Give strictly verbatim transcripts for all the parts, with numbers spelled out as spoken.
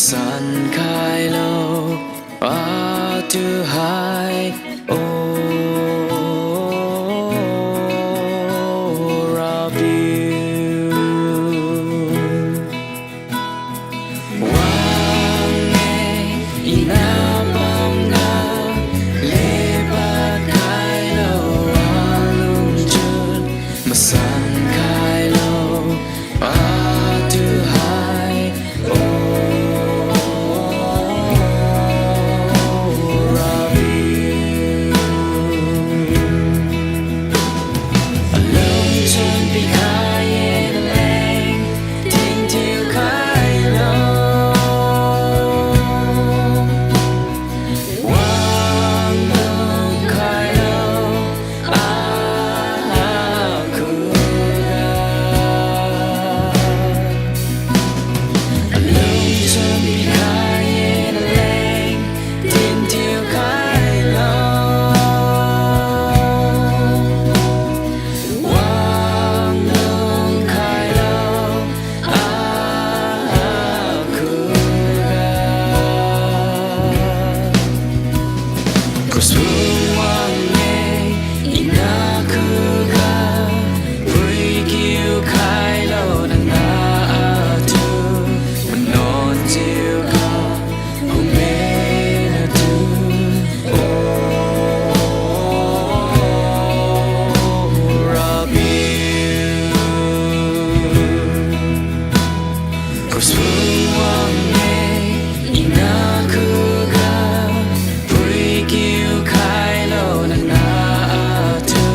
Masan khailo, atu hai, O Rapiu. Wang-e, ina bamga lepad khailo, alungchun masan khailo, atu hai, O Rapiu. Alungchun pikhai-e naleng, tingthiu khailo. Wang lung khailo, akhuga. Alungchun pikhai-e naleng, tingthiu khailo. Wang lung khailo, akhuga. Cross phung wang-e, ina khuga, phuikiu khailo nangniu atu, manuan thiuga, hume natu, O Rapiu. Cross phung wang-e, ina khuga, phuikiu khailo nangniu atu,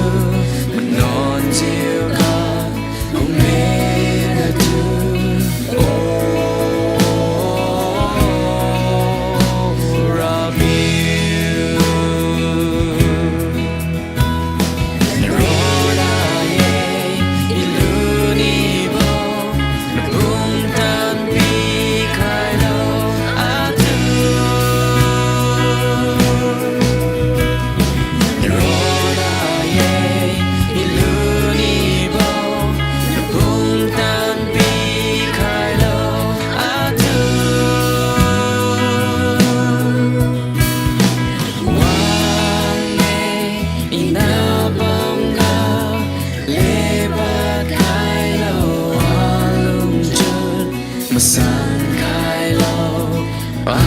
manuan thiuga, hume natu, O Rapiu. Naronna-e, ilunibo, napumtan pikhailo, atu. Naronna-e, ilunibo, napumtan pikhailo, atu. Wang-e, ina bamga lepad khailo, alungchun masan khailo, a